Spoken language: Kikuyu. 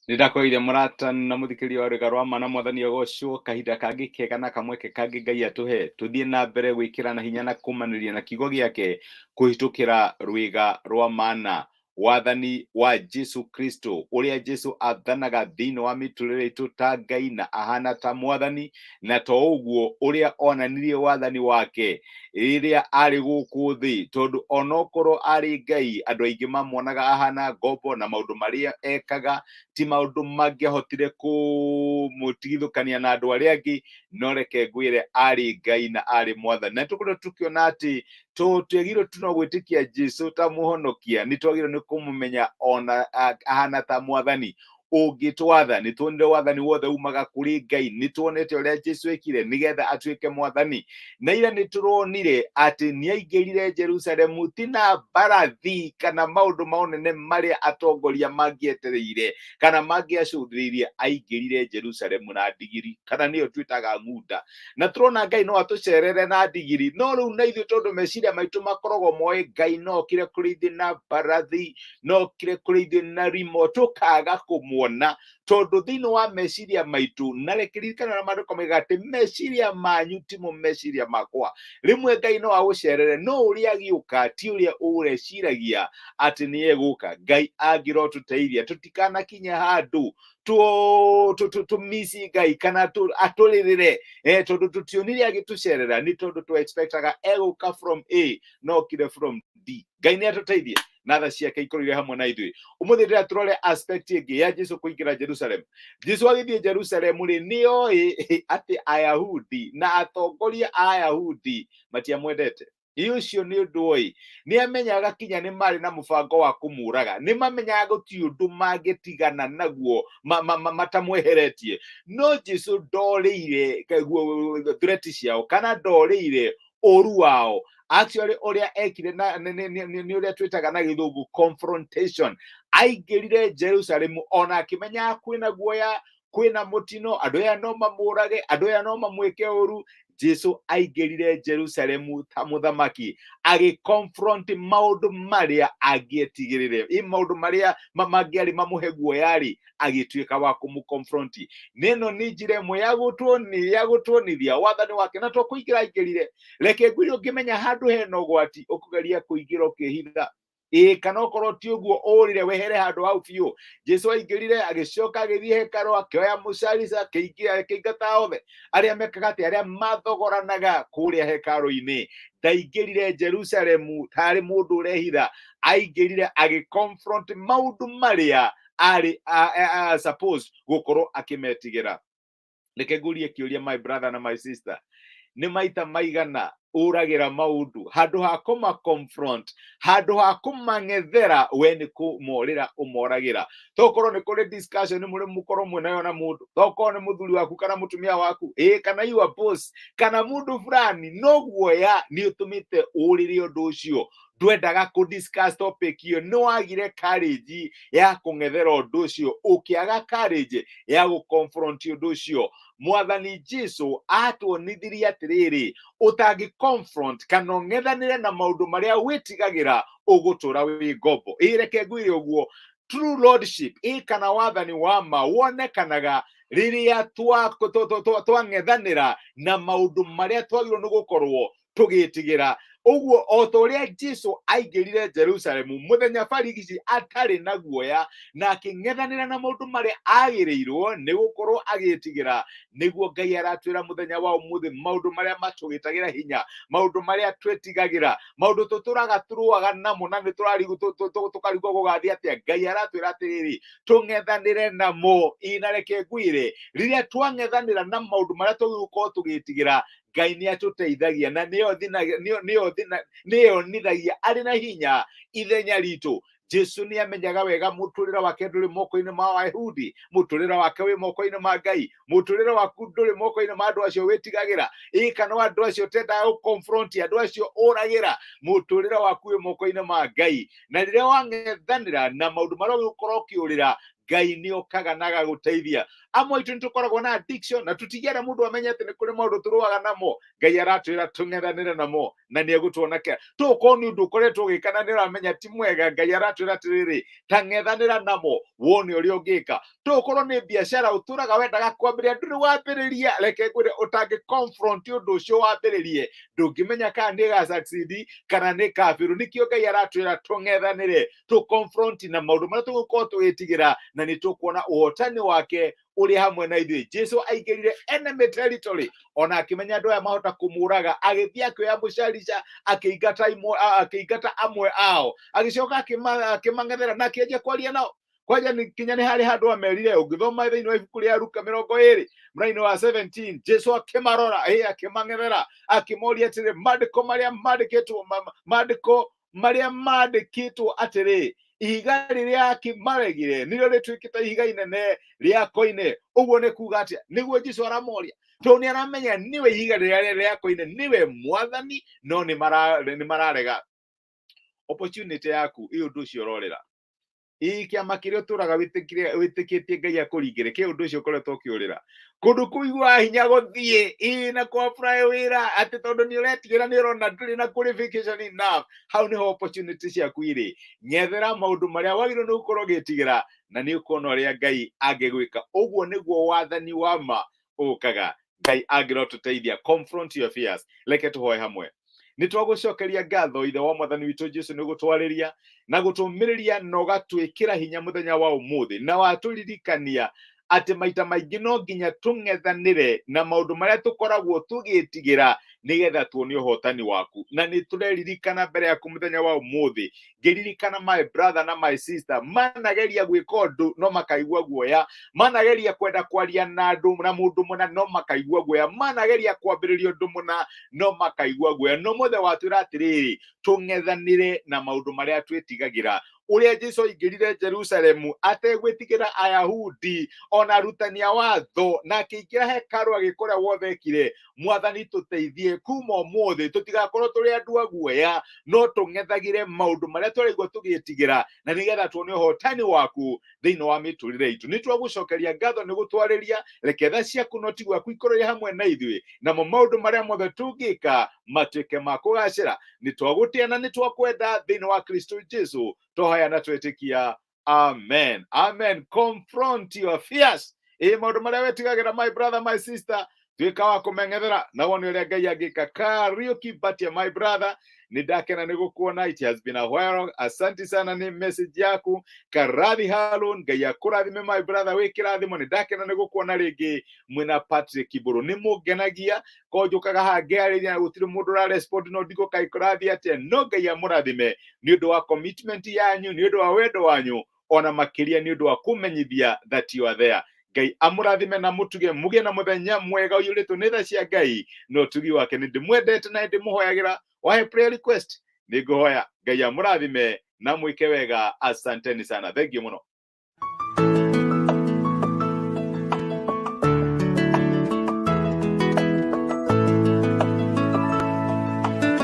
Nĩndakũgeithia mũrata na mũthikĩrĩria wa rwĩga rwa ma na mwathani agocwo kahinda kangĩ kega na kamweke kangĩ Ngai atũhe tũthiĩ na mbere gwĩkĩrana hinya na kũmanĩria na kiugo gĩake kũhĩtũkĩra rwĩga rwa mana wathani wa Jesu Kristo ũrĩa Jesu athanaga thĩinĩ wa mĩtũrĩre itũ ta Ngai na ahana ta mwathani na to ũguo ũrĩa onanirie wathani wake rĩrĩa arĩ gũkũ thĩ tondũ onokorwo arĩ Ngai andũ aingĩ mamuonaga ahana ngombo na maũndũ marĩa ekaga ti maũndũ mangĩahotire kũmũtigithũkania na andũ arĩa angĩ no reke ngwĩre arĩ Ngai na arĩ mwathani na tũkoretwo tũkĩona atĩ tũtiagĩrĩirwo tu no gwĩtĩkia Jesu ta mũhonokia nĩ twagĩrĩirwo nĩ kũmũmenya ona ahana ta mwathani ũngĩtwatha nĩ tuonire wathani wothe umaga kũrĩ Ngai nĩ tuonete ũrĩa Jesu ekire nĩgetha atuĩke mwathani na ira nĩ tũronire atĩ nĩ aingĩrire Jerusalemu ti na mbarathi kana maũndũ ma ũnene marĩa atongoria mangĩetereire kana mangĩacũthĩrĩirie aingĩrire Jerusalemu na ndigiri kana nĩyo twĩtaga ng'unda na tũrona Ngai no atũcerere na ndigiri no rĩu na ithuĩ tondũ meciria maitũ makoragwo moĩ Ngai no okire kũrĩ ithuĩ na mbarathi no okire kũrĩ ithuĩ na rimo tũkaga kũmuona tondũ thĩinĩ wa meciria maitũ na reke ririkana na maandĩko maiga atĩ meciria manyu timo meciria makwa rĩmwe Ngai no agũcerere no ũrĩa agĩũka ti ũrĩa ũreciragia atĩ nĩ egũka Ngai angĩrotũteithia tũtikanakinye handũ tũmisi Ngai kana atũrĩrĩre tondũ tũtionire agĩtũcerera nĩ tondũ tũ expectaga egũka from A no okire from D. Ngai nĩ atũteithie na tha ciake ikorwo irĩ hamwe na ithuĩ. Ũmũthĩ ndĩrenda tũrore aspect ĩngĩ ya Jesu kũingĩra Jerusalem. Jesu agĩthiĩ Jerusalem rĩ, nĩ oĩ atĩ Ayahudi na atongoria a Ayahudi matiamwendete. Ĩ ũcio nĩ ũndũ oĩ. Nĩ amenyaga kinya nĩ marĩ na mũbango wa kũmũraga. Nĩ mamenyaga gũtirĩ ũndũ mangĩtigana naguo matamweheretie. No Jesu ndorĩire threat ciao kana ndorĩire ũru wao. Actually ũrĩa ekire na nĩ ũrĩa twĩtaga na gĩthũngũ confrontation. Aingĩrire Jerusalem ona akĩmenyaga kwĩna guoya, kwĩna mũtino, andũ aya no mamũrage, andũ aya no mamwĩke ũru. Jesu aingĩrire Jerusalemu ta mũthamaki agĩconfront maũndũ marĩa angĩetigĩrĩre, ĩ maũndũ marĩa mangĩarĩ mamũhe guoya-rĩ, agĩtuĩka wa kũmũconfront. Nĩ ĩno nĩ njĩra ĩmwe ya gũtuonithia wathani wake na to kũingĩra aingĩrire. Reke ngwĩre ũngĩmenya handũ hena ũgwati ũkũgeria kũingĩra ũkĩhitha ĩĩ kana okorwo ti ũguo ũrĩre wehere handũ hau biũ. Jesu aingĩrire agĩcoka agĩthiĩ hekarũ akĩoya mũcarica akĩingata othe arĩa mekaga atĩ arĩa mathogoranaga kũrĩa hekarũ-inĩ. Ndaingĩrire Jerusalemu tarĩ mũndũ ũrehitha, aingĩrire agĩconfront maũndũ marĩa arĩ supposed gũkorwo akĩmetigĩra. Reke ngũrie kĩũria my brother na my sister, nĩ maita maigana ũragĩra maũndũ handũ ha kũma confront, handũ ha kũmang'ethera, we nĩ kũmorĩra ũmoragĩra. Tokorwo nĩ kũrĩ discussion mũrĩ mũkorwo mwĩnayo na mũndũ, tokorwo nĩ mũthuri waku kana mũtumia waku, ĩĩ kana your boss kana mũndũ fulani, no guoya nĩ ũtũmĩte ũrĩre ũndũ ũcio. Ndwendaga kũ discuss topic ĩyo, nĩ wagire courage ya kũng'ethera ũndũ ũcio, ũkĩaga courage ya gũ confront ũndũ ũcio. Mwathani Jesu atuonithirie atĩrĩrĩ, ũtangĩ confront kana ũng'ethanĩre na maũndũ marĩa wĩtigagĩra ũgũtũra wĩ ngombo. Ĩ reke ngwĩre ũguo, true lordship ĩ kana wathani wa ma wonekanaga rĩrĩa twang'ethanĩra na maũndũ marĩa twagĩrĩirwo nĩ gũkorwo tũgĩtigĩra. Ũguo o ta ũrĩa Jesu aingĩrire Jerusalemu mũthenya barigici atarĩ na guoya na akĩng'ethanĩra na maũndũ marĩa agĩrĩirwo nĩ gũkorwo agĩtigĩra, nĩguo Ngai aratwĩra mũthenya wa ũmũthĩ maũndũ marĩa matũgĩtagĩra hinya, maũndũ marĩa twĩtigagĩra, maũndũ tũtũraga tũrũaga namo na nĩ tũkarigwo gũgathiĩ atĩa. Ngai aratwĩra atĩrĩrĩ, tũng'ethanĩre namo. Ĩ na reke ngwĩre, rĩrĩa twang'ethanĩra na maũndũ marĩa tũgũkorwo tũgĩtigĩra, Ngai nĩ atũteithagia na nĩyonithagia arĩ na hinya ithenya ritũ. Jesu nĩ amenyaga wega mũtũrĩre wake ndũrĩ moko-inĩ ma Ayahudi, mũtũrĩre wake wĩ moko-inĩ ma Ngai, mũtũrĩre waku ndũrĩ moko-inĩ ma andũ acio wĩtigagĩra, ĩ kana andũ acio ũtendaga gũ confront, andũ acio ũragĩra, mũtũrĩre waku wĩ moko-inĩ ma Ngai. Na rĩrĩa wang'ethanĩra na maũndũ marĩa ũgũkorwo ũkĩũrĩra, Ngai nĩ okaga na agagũteithia. Amwe aitũ nĩ tũkoragwo na addiction na tũtigĩara mũndũ amenye atĩ nĩ kũrĩ maũndũ tũrũaga namo. Ngai aratwĩra tũng'ethanĩre namo na nĩ egũtuonekera. Tokorwo nĩ ũndũ ũkoretwo ũgĩka na nĩ ũramenya ti mwega, Ngai aratwĩra atĩrĩrĩ, tang'ethanĩra namo wone ũrĩa ũngĩka. Tokorwo nĩ biacara ũtũraga wendaga kwambĩrĩria ndũrĩ wambĩrĩria, reke ngwĩre ũtangĩ confront ũndũ ũcio wambĩrĩrie ndũngĩmenya kana nĩ ĩga succeed kana nĩ kabĩrũ. Nĩkĩo Ngai aratwĩra tũng'ethanĩre, tũ confront na maũndũ marĩa tũgũkorwo tũgĩtigĩra, na nĩ tũkuona ũhotani wake ũrĩ hamwe na ithuĩ. Jesu aingĩrire enemy territory ona akĩmenya andũ aya mahota kũmũraga, agĩthiĩ akĩoya mũcarica akĩingata akĩingata amwe ao, agĩcoka akĩmang'ethera na akĩanjia kwaria nao. Kwanja kinya nĩ harĩ handũ amerire, ũngĩthoma thĩinĩ wa ibuku rĩa Luka 20 mũraini wa 17, Jesu akĩmarora, akĩmang'ethera, akĩmoria atĩrĩ, maandĩko marĩa mandĩkĩtwo, maandĩko marĩa mandĩkĩtwo atĩrĩ, ihiga rĩrĩa akĩmaregire nĩrĩo rĩtuĩkĩte ihiga inene rĩa koine. Ũguo nĩ kuga atĩa? Nĩguo Jesu aramoria, tondũ nĩ aramenya nĩwe ihiga rĩrĩa rĩa koine, nĩwe mwathani, no nĩ mararega opportunity yaku. Ĩ ũndũ ũcio ũrorĩra, ĩ kĩama kĩrĩa ũtũraga wĩtĩkĩtie Ngai akũringĩre, kĩ ũndũ ũcio ũkoretwo ũkĩũrĩra kũndũ kũigua hinya gũthiĩ ĩ na kũ apply wĩra atĩ tondũ nĩ ũretigĩra, nĩ ũrona ndũrĩ na qualification enough. Hau nĩho opportunity ciaku irĩ. Ng'ethera maũndũ marĩa wagĩrĩirwo nĩ gũkorwo ũgĩtigĩra na nĩ ũkuona ũrĩa Ngai angĩgwĩka. Ũguo nĩguo wathani wa ma ũkaga. Ngai angĩrotũteithia. Confront your fears. Reke tũhoe hamwe. Nĩ twagũcokeria ngatho, Ithe wa Mwathani witũ Jesu, nĩ gũtwarĩria na gũtũmĩrĩria na ũgatwĩkĩra hinya mũthenya wa ũmũthĩ, na watũririkania atĩ maita maingĩ no nginya tũng'ethanĩre na maũndũ marĩa tũkoragwo tũgĩtigĩra nĩgetha tuone ũhotani waku. Na nĩ tũreririkana mbere yaku mũthenya wa ũmũthĩ, ngĩririkana my brother na my sister manageria gwĩka ũndũ no makaigua guoya, manageria kwenda kwaria na andũ na mũndũ mũna no makaigua guoya, manageria kwambĩrĩria ũndũ mũna no makaigua guoya. No mothe watwĩra atĩrĩrĩ, tũng'ethanĩre na maũndũ marĩa twĩtigagĩra. Ũrĩa Jesu aingĩrire Jerusalemu ategwĩtigĩra Ayahudi ona arutani a watho, na akĩingĩra hekarũ agĩka ũrĩa wothe ekire. Mwathani, tũteithie kuma ũmũthĩ tũtigakorwo tũrĩ andũ a guoya, no tũng'ethagĩre maũndũ marĩa tũraigua tũgĩtigĩra, na nĩgetha tuone ũhotani waku thĩinĩ wa mĩtũrĩre itũ. Nĩ twagũcokeria ngatho nĩ gũtwarĩria. Reke tha ciaku na ũtigi waku ikorwo irĩ hamwe na ithuĩ, namo maũndũ marĩa mothe tũngĩka matuĩke ma kũgacĩra. Nĩ twagũtĩa na nĩ twakwenda thĩinĩ wa Kristo Jesu twahoya na twetĩkia, amen, amen. Confront your fears. Ĩ maũndũ marĩa wetigagĩra, my brother, my sister, tuĩka wa kũmeng'ethera na wone ũrĩa Ngai angĩka. Kariũki Mbatia, my brother, nĩ ndakena nĩ gũkuona. It has been a while. Asante sana nĩ message yaku. Karathi Harun, Ngai akũrathime, my brother, wĩ kĩrathimo. Nĩ ndakena nĩ gũkuona rĩngĩ. Mwĩna Patrick Mbũrũ nĩ mũngenagia ko njũkaga haha ngĩarĩria na gũtirĩ mũndũ ũrarespond, no ndigũ kaĩ kũrathiĩ atĩa. No Ngai amũrathime nĩ ũndũ wa commitment yanyu, nĩ ũndũ wa wendo wanyu, ona makĩria nĩ ũndũ wa kũmenyithia that you are there. Ngai amũrathime na mũtuge mũgĩe na mũthenya mwega ũiyũrĩtwo nĩ tha cia Ngai na ũtugi wake. Nĩ ndĩmwendete na ndĩmũhoyagĩra. Wahe prayer request, nĩ ngũhoya. Ngai amũrathime na mwĩke wega. Asanteni sana, thank you mũno.